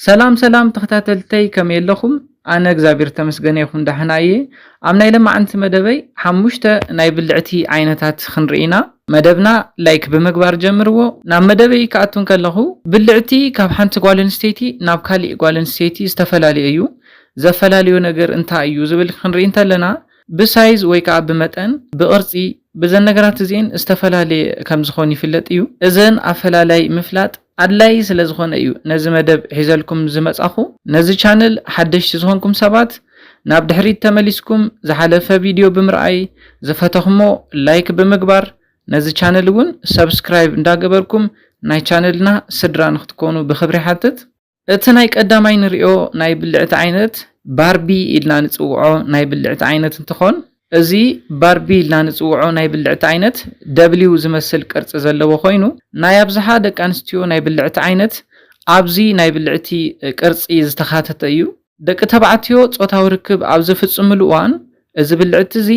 ሰላም ሰላም ተኸታተልተይ፣ ከመይ ኣለኹም? ኣነ እግዚኣብሔር ተመስገነ ይኹን፣ ዳሕና እየ። ኣብ ናይ ለማዓንቲ መደበይ ሓሙሽተ ናይ ብልዕቲ ዓይነታት ክንርኢ ኢና። መደብና ላይክ ብምግባር ጀምርዎ። ናብ መደበይ ክኣቱ እንከለኹ፣ ብልዕቲ ካብ ሓንቲ ጓል ኣንስተይቲ ናብ ካሊእ ጓል ኣንስተይቲ ዝተፈላለዩ እዩ። ዘፈላልዮ ነገር እንታይ እዩ ዝብል ክንርኢ እንተለና፣ ብሳይዝ ወይ ከዓ ብመጠን፣ ብቕርጺ፣ ብዘን ነገራት እዚኤን ዝተፈላለየ ከም ዝኾን ይፍለጥ እዩ። እዘን ኣፈላላይ ምፍላጥ ኣድላይ ስለ ዝኾነ እዩ ነዚ መደብ ሒዘልኩም ዝመጻኹ። ነዚ ቻነል ሓደሽቲ ዝኾንኩም ሰባት፣ ናብ ድሕሪት ተመሊስኩም ዝሓለፈ ቪድዮ ብምርኣይ፣ ዝፈተኹሞ ላይክ ብምግባር፣ ነዚ ቻነል እውን ሰብስክራይብ እንዳገበርኩም ናይ ቻነልና ስድራ ንክትኮኑ ብኽብሪ ሓትት። እቲ ናይ ቀዳማይ ንሪኦ ናይ ብልዕቲ ዓይነት ባርቢ ኢልና ንጽውዖ ናይ ብልዕቲ ዓይነት እንትኾን፣ እዚ ባርቢ ኢልና ንጽውዖ ናይ ብልዕቲ ዓይነት ደብሊው ዝመስል ቅርጺ ዘለዎ ኮይኑ፣ ናይ ኣብዝሓ ደቂ ኣንስትዮ ናይ ብልዕቲ ዓይነት ኣብዚ ናይ ብልዕቲ ቅርጺ ዝተኻተተ እዩ። ደቂ ተባዕትዮ ጾታዊ ርክብ ኣብ ዝፍጽምሉ እዋን፣ እዚ ብልዕቲ እዚ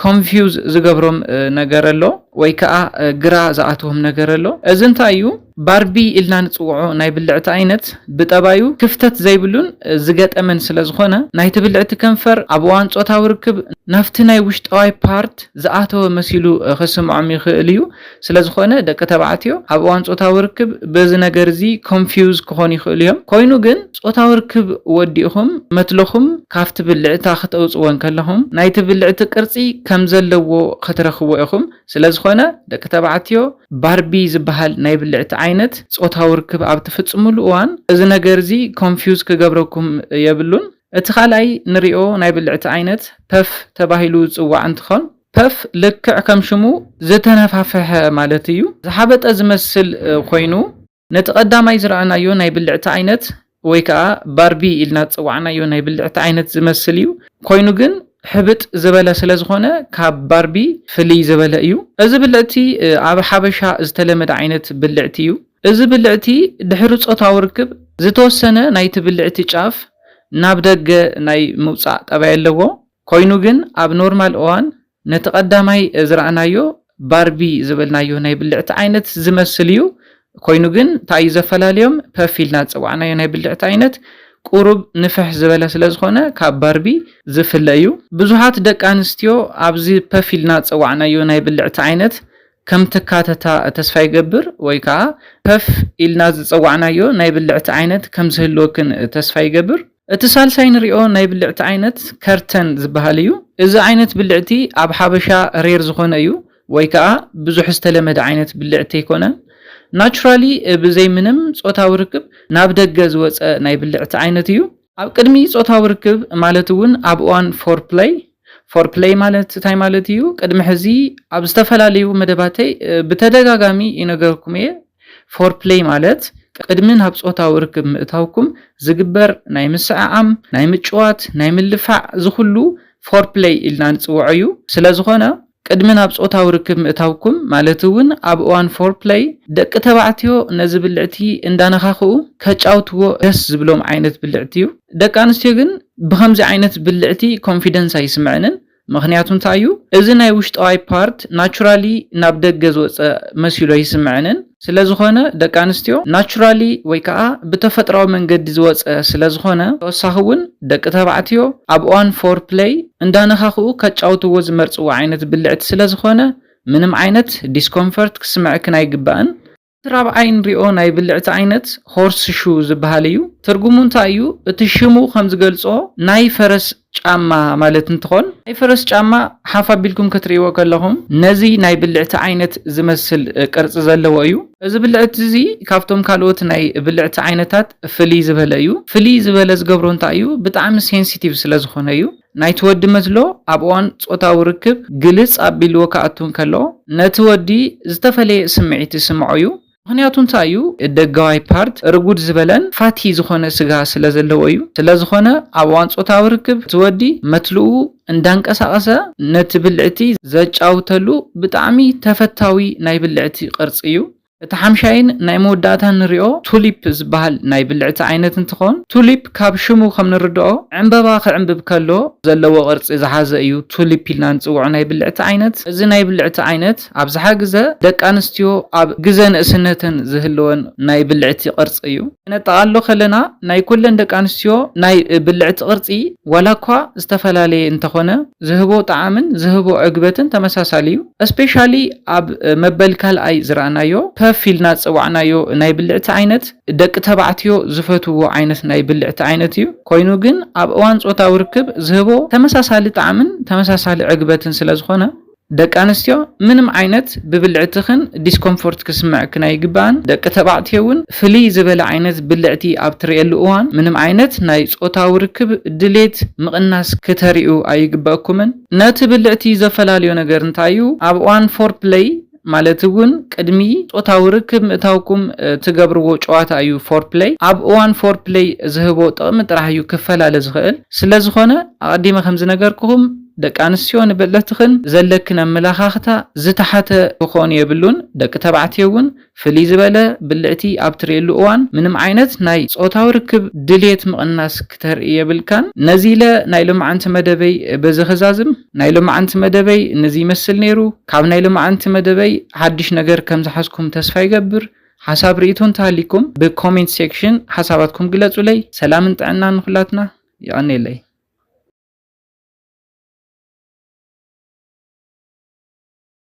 ኮንፊውዝ ዝገብሮም፣ እ፣ ነገር ኣሎ ወይ ከኣ፣ እ፣ ግራ ዝኣትዎም ነገር ኣሎ። እዚ እንታይ እዩ? ባርቢ ኢልና ንጽውዖ ናይ ብልዕቲ ዓይነት ብጠባዩ ክፍተት ዘይብሉን፣ እ፣ ዝገጠመን ስለ ዝኾነ፣ ናይቲ ብልዕቲ ከንፈር ኣብ እዋን ጾታዊ ርክብ ናብቲ ናይ ውሽጣዊ ፓርት ዝኣተወ መሲሉ፣ እ፣ ክስምዖም ይኽእል እዩ። ስለ ዝኾነ፣ ደቂ ተባዕትዮ ኣብ እዋን ጾታዊ ርክብ በዚ ነገር እዚ ኮንፊውዝ ክኾኑ ይኽእሉ እዮም። ኮይኑ ግን፣ ጾታዊ ርክብ ወዲእኹም መትልኹም ካብቲ ብልዕታ ክተውጽዎ እንከለኹም፣ ናይቲ ብልዕቲ ቅርጺ ከም ዘለዎ ክትረኽብዎ ኢኹም። ስለ ዝኾነ፣ ደቂ ተባዕትዮ፣ ባርቢ ዝበሃል ናይ ብልዕቲ ዓይነት ጾታዊ ርክብ ኣብ ትፍጽምሉ እዋን፣ እዚ ነገር እዚ ኮንፊውዝ ክገብረኩም የብሉን። እቲ ካልኣይ ንሪኦ ናይ ብልዕቲ ዓይነት ፐፍ ተባሂሉ ዝጽዋዕ እንትኾን፣ ፐፍ ልክዕ ከም ሽሙ ዝተነፋፍሐ ማለት እዩ። ዝሓበጠ ዝመስል፣ እ፣ ኮይኑ፣ ነቲ ቀዳማይ ዝረኣናዮ ናይ ብልዕቲ ዓይነት ወይ ከኣ ባርቢ ኢልና ዝጸዋዕናዮ ናይ ብልዕቲ ዓይነት ዝመስል እዩ። ኮይኑ ግን ሕብጥ ዝበለ ስለ ዝኾነ ካብ ባርቢ ፍልይ ዝበለ እዩ። እዚ ብልዕቲ፣ እ፣ ኣብ ሓበሻ ዝተለመደ ዓይነት ብልዕቲ እዩ። እዚ ብልዕቲ ድሕሪ ጾታዊ ርክብ ዝተወሰነ ናይቲ ብልዕቲ ጫፍ ናብ ደገ ናይ ምውጻእ ጠባይ ኣለዎ። ኮይኑ ግን ኣብ ኖርማል እዋን ነቲ ቀዳማይ ዝረኣናዮ ባርቢ ዝበልናዮ ናይ ብልዕቲ ዓይነት ዝመስል እዩ። ኮይኑ ግን እንታይ እዩ ዘፈላልዮም? ፐፍ ኢልና ዝጸዋዕናዮ ናይ ብልዕቲ ዓይነት ቁሩብ ንፍሕ ዝበለ ስለ ዝኾነ ካብ ባርቢ ዝፍለ እዩ። ብዙሓት ደቂ ኣንስትዮ ኣብዚ ፐፍ ኢልና ዝጸዋዕናዮ ናይ ብልዕቲ ዓይነት ከም ትካተታ ተስፋ ይገብር፣ ወይ ከኣ ፐፍ ኢልና ዝጸዋዕናዮ ናይ ብልዕቲ ዓይነት ከም ዝህልወክን ተስፋ ይገብር። እቲ ሳልሳይ ንሪኦ ናይ ብልዕቲ ዓይነት ከርተን ዝበሃል እዩ። እዚ ዓይነት ብልዕቲ ኣብ ሓበሻ ሬር ዝኾነ እዩ፣ ወይ ከኣ ብዙሕ ዝተለመደ ዓይነት ብልዕቲ ኣይኮነን። ናቹራሊ ብዘይ ምንም ጾታዊ ርክብ ናብ ደገ ዝወጸ ናይ ብልዕቲ ዓይነት እዩ። ኣብ ቅድሚ ጾታዊ ርክብ ማለት እውን ኣብ እዋን ፎርፕለይ፣ ፎርፕለይ ማለት እንታይ ማለት እዩ? ቅድሚ ሕዚ ኣብ ዝተፈላለዩ መደባተይ፣ እ፣ ብተደጋጋሚ ይነገርኩም እየ። ፎርፕለይ ማለት ቅድሚ ናብ ጾታዊ ርክብ ምእታውኩም ዝግበር ናይ ምስዕዓም፣ ናይ ምጭዋት፣ ናይ ምልፋዕ፣ ዝኹሉ ፎርፕለይ ኢልና ንጽውዖ እዩ። ስለ ዝኾነ፣ ቅድሚ ናብ ጾታዊ ርክብ ምእታውኩም፣ ማለት እውን ኣብ እዋን ፎርፕለይ፣ ደቂ ተባዕትዮ ነዚ ብልዕቲ እንዳነኻኽኡ ከጫውትዎ ደስ ዝብሎም ዓይነት ብልዕቲ እዩ። ደቂ ኣንስትዮ ግን ብኸምዚ ዓይነት ብልዕቲ ኮንፊደንስ ኣይስምዐንን። ምኽንያቱ እንታይ እዩ? እዚ ናይ ውሽጣዊ ፓርት ናቹራሊ ናብ ደገ ዝወጸ መሲሉ ኣይስምዐንን። ስለ ዝኾነ፣ ደቂ ኣንስትዮ ናቹራሊ ወይ ከኣ ብተፈጥራዊ መንገዲ ዝወጸ ስለ ዝኾነ፣ ተወሳኺ እውን ደቂ ተባዕትዮ ኣብ እዋን ፎርፕለይ እንዳነኻኽኡ ከጫውትዎ ዝመርጽዎ ዓይነት ብልዕቲ ስለ ዝኾነ፣ ምንም ዓይነት ዲስኮምፈርት ክስምዐክን ኣይግባእን። እቲ ራብዓይ ንሪኦ ናይ ብልዕቲ ዓይነት ሆርስ ሹ ዝበሃል እዩ። ትርጉሙ እንታይ እዩ? እቲ ሽሙ ከም ዝገልጾ ናይ ፈረስ ጫማ ማለት እንትኾን፣ ናይ ፈረስ ጫማ ሓፍ ኣቢልኩም ክትርእይዎ ከለኹም ነዚ ናይ ብልዕቲ ዓይነት ዝመስል፣ እ፣ ቅርጺ ዘለዎ እዩ። እዚ ብልዕቲ እዚ ካብቶም ካልኦት ናይ ብልዕቲ ዓይነታት ፍልይ ዝበለ እዩ። ፍልይ ዝበለ ዝገብሮ እንታይ እዩ? ብጣዕሚ ሴንሲቲቭ ስለ ዝኾነ እዩ። ናይቲ ወዲ መትሎ ኣብ እዋን ጾታዊ ርክብ ግልጽ ኣቢልዎ ክኣቱ እንከሎ፣ ነቲ ወዲ ዝተፈለየ ስምዒት ይስምዖ እዩ። ምኽንያቱ እንታይ እዩ? ደጋዋይ ፓርት ርጉድ ዝበለን ፋቲ ዝኾነ ስጋ ስለ ዘለዎ እዩ። ስለ ዝኾነ፣ ኣብ እዋን ጾታዊ ርክብ እቲ ወዲ መትልኡ እንዳንቀሳቐሰ ነቲ ብልዕቲ ዘጫውተሉ ብጣዕሚ ተፈታዊ ናይ ብልዕቲ ቅርጺ እዩ። እቲ ሓምሻይን ናይ መወዳእታ ንሪኦ ቱሊፕ ዝበሃል ናይ ብልዕቲ ዓይነት እንትኾን፣ ቱሊፕ ካብ ሽሙ ከም ንርድኦ ዕምበባ ክዕምብብ ከሎ ዘለዎ ቅርፂ ዝሓዘ እዩ ቱሊፕ ኢልና ንፅውዖ ናይ ብልዕቲ ዓይነት። እዚ ናይ ብልዕቲ ዓይነት ኣብዝሓ ግዘ ደቂ ኣንስትዮ ኣብ ግዘ ንእስነተን ዝህልወን ናይ ብልዕቲ ቅርፂ እዩ። ክነጠቓሎ ከለና ናይ ኩለን ደቂ ኣንስትዮ ናይ ብልዕቲ ቅርፂ ዋላ እኳ ዝተፈላለየ እንተኾነ ዝህቦ ጣዕምን ዝህቦ ዕግበትን ተመሳሳሊ እዩ። እስፔሻሊ ኣብ መበል ካልኣይ ዝረኣናዮ ፐፍ ኢልና ዝፀዋዕናዮ ናይ ብልዕቲ ዓይነት ደቂ ተባዕትዮ ዝፈትዎ ዓይነት ናይ ብልዕቲ ዓይነት እዩ። ኮይኑ ግን ኣብ እዋን ፆታዊ ርክብ ዝህቦ ተመሳሳሊ ጣዕምን ተመሳሳሊ ዕግበትን ስለዝኾነ ደቂ ኣንስትዮ ምንም ዓይነት ብብልዕትኽን ዲስኮምፎርት ክስምዕክን ኣይግባእን። ደቂ ተባዕትዮ እውን ፍልይ ዝበለ ዓይነት ብልዕቲ ኣብ ትርእየሉ እዋን ምንም ዓይነት ናይ ፆታዊ ርክብ ድሌት ምቕናስ ክተርእዩ ኣይግበእኩምን። ነቲ ብልዕቲ ዘፈላልዮ ነገር እንታይ እዩ? ኣብ እዋን ፎር ፕለይ ማለት እውን ቅድሚ ፆታዊ ርክብ ምእታውኩም ትገብርዎ ጨዋታ እዩ ፎር ፕለይ። ኣብ እዋን ፎር ፕለይ ዝህቦ ጥቕሚ ጥራሕ እዩ ክፈላለ ዝኽእል። ስለዝኾነ ኣቐዲመ ከም ዝነገርኩኹም ደቂ ኣንስትዮ ንብልዕትኽን ዘለክን ኣመላኻኽታ ዝተሓተ ክኾን የብሉን። ደቂ ተባዕትዮ እውን ፍልይ ዝበለ ብልዕቲ ኣብ ትርእየሉ እዋን ምንም ዓይነት ናይ ፆታዊ ርክብ ድሌት ምቕናስ ክተርኢ የብልካን። ነዚ ኢለ ናይ ሎማዓንቲ መደበይ በዚ ክዛዝም። ናይ ሎማዓንቲ መደበይ ነዚ ይመስል ነይሩ። ካብ ናይ ሎማዓንቲ መደበይ ሓድሽ ነገር ከም ዝሓዝኩም ተስፋ ይገብር። ሓሳብ ርእይቶ እንተሃሊኩም ብኮሜንት ሴክሽን ሓሳባትኩም ግለጹለይ። ሰላምን ጥዕናን ንኹላትና። የቐኔለይ።